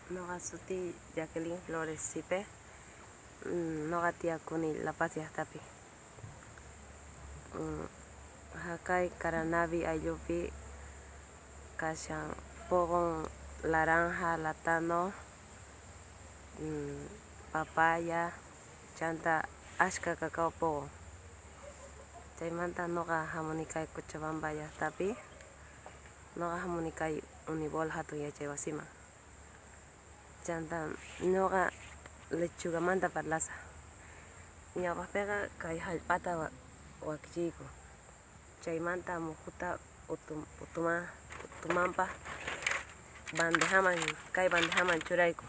Noqa sutiy Jacqueline Flores Sipe, noqa tiyakuni La Paz llaqtapi. Jaqay Caranavi ayllupi kashan poqon laranja, latano, papaya, chanta ashkha cacao poqon. Chaymanta noqa jamuni kay Cochabamba llaqtapi, noqa jamuni kay Unibol hatun yachay wasiman. Chanta noqa lechugamanta parlasaj. Ñawpajpeqa kay jallp'ata wakichiyku, chaymanta mujuta utumanpaj bandejaman kay bandejaman churayku.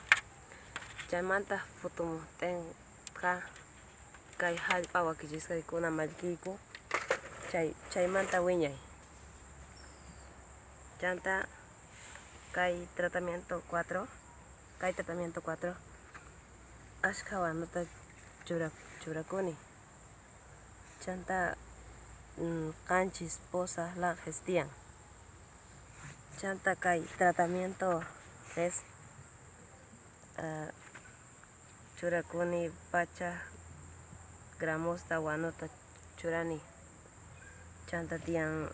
Chaymanta phutumojtenqa kay jallp'a wakichisqaykuna mallkiyku chaymanta wiñay. Chanta kay tratamiento 4, kay tratamiento 4 ashkha wanuta churakuni. Chanta 7 posaj laqhes tiyan. Chanta kay tratamiento 3 churakuni 100 gramosta wanuta churani. Chanta tiyan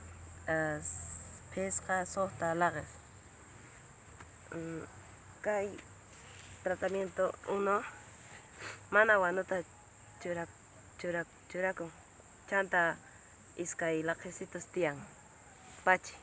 5 6 laqhes. Kay tratamiento 1 mana wanuta churakun. Chanta 2 laqhesitos tiyan. Pachi.